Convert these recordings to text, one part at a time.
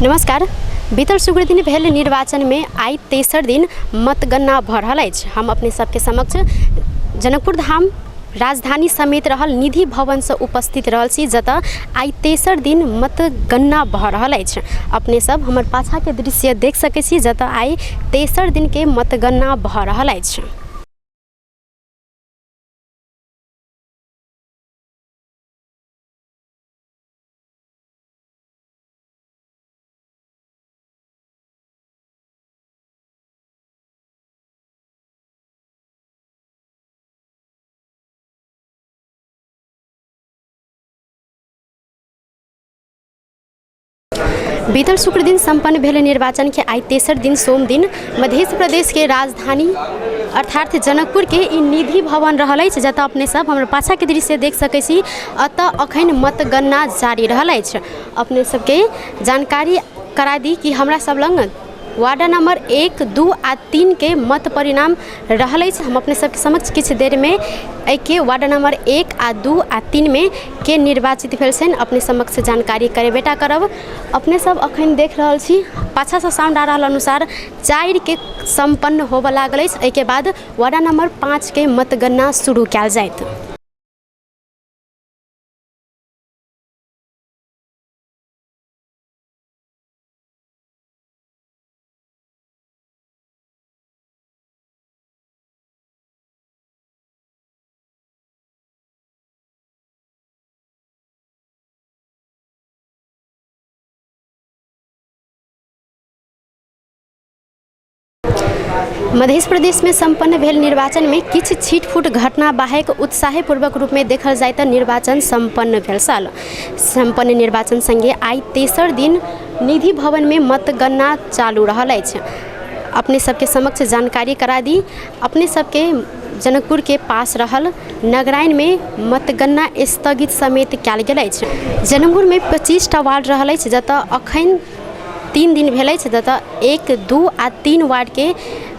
नमस्कार। बीतल शुक्र दिन भेल निर्वाचनमे आइ तेसर दिन मतगणना भऽ रहल अछि। हम अपने सबके समक्ष जनकपुर धाम राजधानी समेत रहल निधि भवनसँ उपस्थित रहल छी, जतऽ आइ तेसर दिन मतगणना भऽ रहल अछि। अपने सब हमर पाछाँके दृश्य देख सकै छी, जतऽ आइ तेसर दिनके मतगणना भऽ रहल अछि। बीतल शुक्र दिन सम्पन्न भेल निर्वाचन के आइ तेसर दिन सोम दिन मध्य प्रदेश के राजधानी अर्थात जनकपुर के ई निधि भवन रहल अछि, जतऽ अपने सब हमर पाछा के दृश्य देख सकै छी। एतऽ अखन मतगणना जारी रहल अछि। अपने सबके जानकारी करा दी कि हमरा सब लग वार्ड नंबर 1, 2 आ 3 के मत परिणाम रहल अछि। हम अपने सबके समक्ष किछु देरमे एहिके वार्ड नंबर 1 आ 2 आ 3 मे के निर्वाचित भेल छनि अपने समक्ष जानकारी करेबेटा करब। अपने सब अखन देख रहल छी, पाछासँ साउंड आ रहल अनुसार 4 के सम्पन्न होबऽ लागल अछि। एहिके बाद वार्ड नंबर 5 के मतगणना शुरू कयल जायत। मध्य प्रदेशमे सम्पन्न भेल निर्वाचनमे किछु छिटफुट घटना बाहेक उत्साहपूर्वक रूपमे देखल जाय तऽ निर्वाचन सम्पन्न भेल छल। सम्पन्न निर्वाचन सङ्गे आइ तेसर दिन निधि भवनमे मतगणना चालू रहल अछि। अपने सबके समक्ष जानकारी करा दी, अपने सबके जनकपुरके पास रहल नगराइनमे मतगणना स्थगित समेत कयल गेल अछि। जनकपुरमे 25टा वार्ड रहल अछि, जतऽ अखन 3 दिन भेल अछि, जतऽ 1, 2 आ 3 वार्डके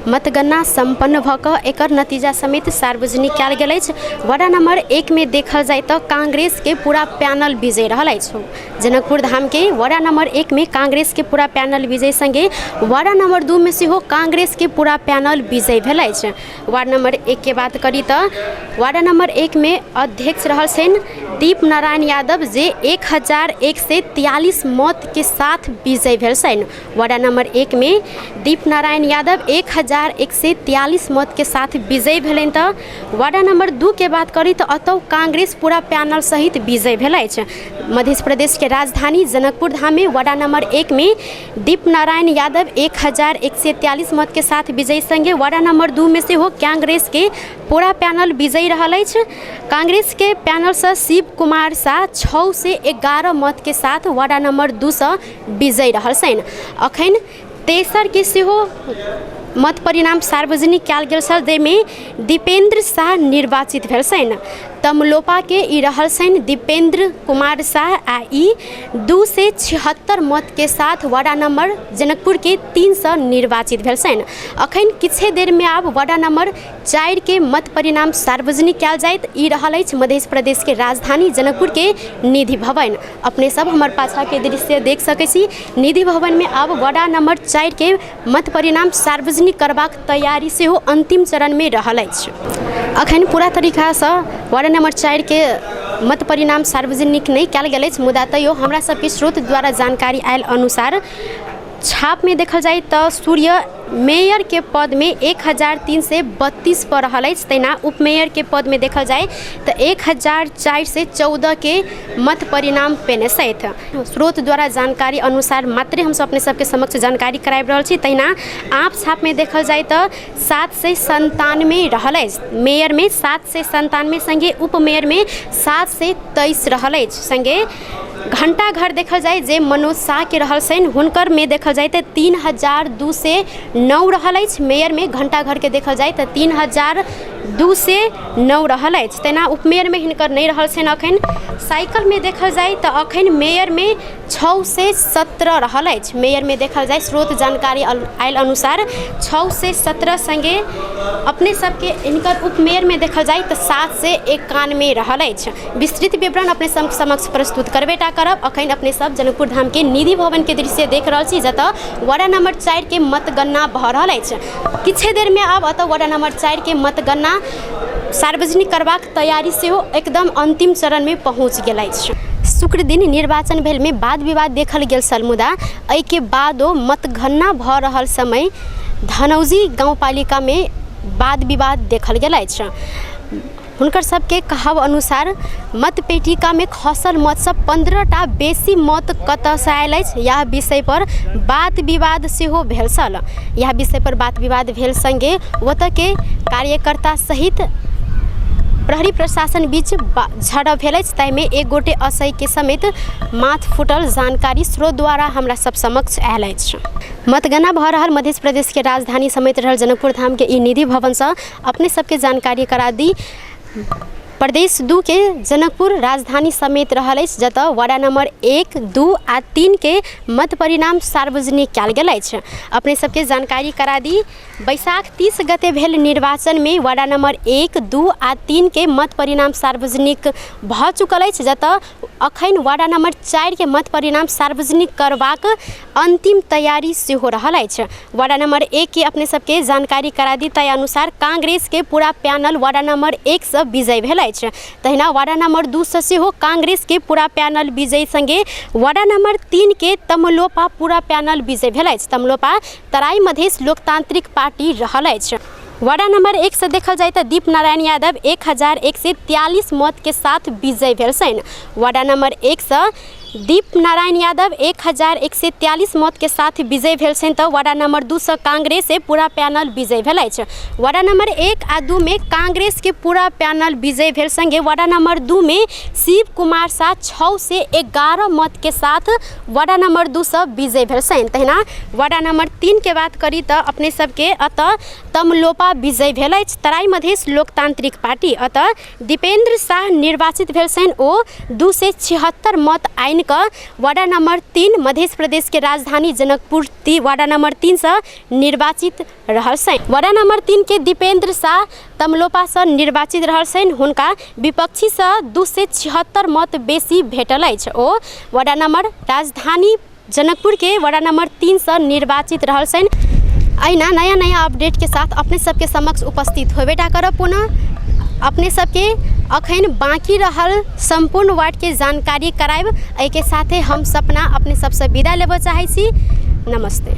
मतगणना सम्पन्न भऽ कऽ एकर नतीजा समेत सार्वजनिक कयल गेल अछि। वार्ड नंबर 1 मे देखल जाय तऽ कांग्रेसके पूरा पैनल विजय रहल अछि। जनकपुर धामके वार्ड नंबर 1 मे कांग्रेसके पूरा पैनल विजय सङ्गे वार्ड नंबर 2 मे सेहो कांग्रेसके पूरा पैनल विजय भेल अछि। वार्ड नंबर 1 के बात करी तऽ वार्ड नंबर 1 मे अध्यक्ष रहल छनि दीप नारायण यादव, जे 1143 मत के साथ विजय भेल छनि। वार्ड नंबर 1 मे दीप नारायण यादव 1143 मत के साथ विजय भेलनि। तऽ वार्ड नंबर 2 के बात करी तऽ एतौ कांग्रेस पूरा पैनल सहित विजय भेल अछि। मध्य प्रदेश के राजधानी जनकपुर धाम में वार्ड नंबर 1 में दीप नारायण यादव 1143 मत के साथ विजय संगे वार्ड नंबर 2 में सेहो कांग्रेस के पूरा पैनल विजयी रहल अछि। कांग्रेस के पैनल से शिव कुमार साह 611 मत के साथ वार्ड नंबर 2 से विजयी रहल छनि। अखन तेसर के सेहो मत परिणाम सार्वजनिक कयल गेल छल, जाहिमे दीपेन्द्र शाह निर्वाचित भेल छनि। तमलोपा के ई रहल छनि दीपेन्द्र कुमार शाह आ ई 276 मत के साथ वार्ड नंबर जनकपुर के 3 से निर्वाचित भेल छनि। अखन किछे देर में आब वार्ड नंबर 4 के मत परिणाम सार्वजनिक कयल जायत। ई रहल अछि मध्य प्रदेश के राजधानी जनकपुर के निधि भवन। अपने सब हमर पाछा के दृश्य देख सकै छी। निधि भवन में आब वार्ड नंबर 4 के मत परिणाम सार्वजनिक करबाक तैयारी सेहो अंतिम चरण में रहल अछि। अखन पूरा तरीकासँ वार्ड नंबर 4 के मत परिणाम सार्वजनिक नहि कयल गेल अछि, मुदा तैयो हमरा सबके स्रोत द्वारा जानकारी आयल अनुसार छाप में देखल जाय तऽ सूर्य मेयर के पद में 1332 पर रहल अछि। तहिना उपमेयर के पद में देखल जाय तऽ 1414 के मत परिणाम पेने छथि। स्रोत द्वारा जानकारी अनुसार मात्रे हमसब अपने सबके समक्ष जानकारी कराबि रहल छी। तहिना आँप छाप में देखल जाय तऽ 797 रहल अछि। मेयर में 797 संगे उपमेयर में 723 रहल अछि। संगे घंटा घर देखल जाय जे मनोज शाह के रहल छनि, हुनकर में देखल जाय तऽ 3209 रहल अछि। मेयर में घंटा घर के देखल जाय तऽ 3209 रहल अछि। तेना उपमेयर में हिनकर नहि रहल छनि। अखन साइकिल में देखल जाय तऽ अखन मेयर में 617 रहल अछि। मेयरमे देखल जाय स्रोत जानकारी आयल अनुसार 617 सङ्गे अपने सबके हिनकर उपमेयरमे देखल जाय तऽ 791 रहल अछि। विस्तृत विवरण अपने सब समक्ष प्रस्तुत करबे टा करब। अखन अपने सब जनकपुर धामके निधि भवनके दृश्य देख रहल छी, जतऽ वार्ड नंबर 4 के मतगणना भऽ रहल अछि। किछे देरमे आब एतऽ वार्ड नंबर 4 के मतगणना सार्वजनिक करबाक तैयारी सेहो एकदम अन्तिम चरणमे पहुँच गेल अछि। शुक्र दिन निर्वाचन भेलमे वाद विवाद देखल गेल छल, मुदा एहिके बादो मतगणना भऽ रहल समय धनौजी गाउँपालिकामे वाद विवाद देखल गेल अछि। हुनकर सबके कहब अनुसार मतपेटिकामे खसल मतसँ 15टा बेसी मत कतऽसँ आयल अछि, यह विषयपर बात विवाद सेहो भेल छल। यह विषयपर बात विवाद भेल सङ्गे ओतऽके कार्यकर्ता सहित प्रहरी प्रशासन बीच झड़प भेल अछि, ताहिमे एक गोटे असहीके समेत माथ फुटल जानकारी स्रोत द्वारा हमरा सब समक्ष आयल अछि। मतगणना भऽ रहल मध्य प्रदेशके राजधानी समेत रहल जनकपुर धामके ई निधि भवनसँ अपने सबके जानकारी करा दी। प्रदेश 2 के जनकपुर राजधानी समेत रहल अछि, जतऽ वार्ड नंबर 1, 2 आ 3 के मत परिणाम सार्वजनिक कयल गेल अछि। अपने सबके जानकारी करा दी, बैसाख 30 गते भेल निर्वाचनमे वार्ड नंबर 1, 2 आ 3 के मत परिणाम सार्वजनिक भऽ चुकल अछि, जतऽ अखन वार्ड नंबर 4 के मत परिणाम सार्वजनिक करबाक अन्तिम तैयारी सेहो रहल अछि। वार्ड नंबर 1 के अपने सबके जानकारी करा दी, ताहि अनुसार कांग्रेसके पूरा पैनल वार्ड नंबर 1 सँ विजय भेल अछि। तहिना वार्ड नंबर 2 सँ सेहो कांग्रेसके पूरा पैनल विजय सङ्गे वार्ड नंबर 3 के तमलोपा पूरा पैनल विजय भेल अछि। तमलोपा तराई मधेश लोकतांत्रिक पार्टी रहल अछि। वार्ड नंबर 1 से देखल जाय तऽ दीप नारायण यादव 1143 मत के साथ विजय भेल छनि। वार्ड नंबर 1 से दीप नारायण यादव 1143 मत के साथ विजय भेल छनि, तऽ वार्ड नंबर 2 से कांग्रेस पूरा पैनल विजय भेल अछि। वार्ड नंबर 1 आ 2 में कांग्रेस के पूरा पैनल विजय भेल संगे वार्ड नंबर 2 में शिव कुमार साह 611 मत के साथ वार्ड नंबर 2 से विजय भेल छनि। तहिना वार्ड नंबर 3 के बात करी तऽ अपने सबके अतऽ तमलोपा विजय भेल अछि। तराई मधेश लोकतांत्रिक पार्टी अतऽ दीपेंद्र शाह निर्वाचित भेल छनि, ओ 276 मत आनि कऽ वार्ड नंबर 3 मध्य प्रदेश के राजधानी जनकपुर वार्ड नंबर 3 से निर्वाचित रहल छनि। वार्ड नंबर 3 के दीपेंद्र शाह तमलोपा से निर्वाचित रहल छनि, हुनका विपक्षी से 276 मत बेसी भेटल अछि। ओ वार्ड नंबर राजधानी जनकपुर के वार्ड नंबर 3 से निर्वाचित रहल छनि। अहिना नया नया अपडेट के साथ अपने सबके समक्ष उपस्थित होबे टा करब। पुनः अपने सबके अखन बाकी रहल सम्पूर्ण वार्ड के जानकारी करायब। एहिके साथे हम सपना अपने सबसँ विदा लेबऽ चाहै छी। नमस्ते।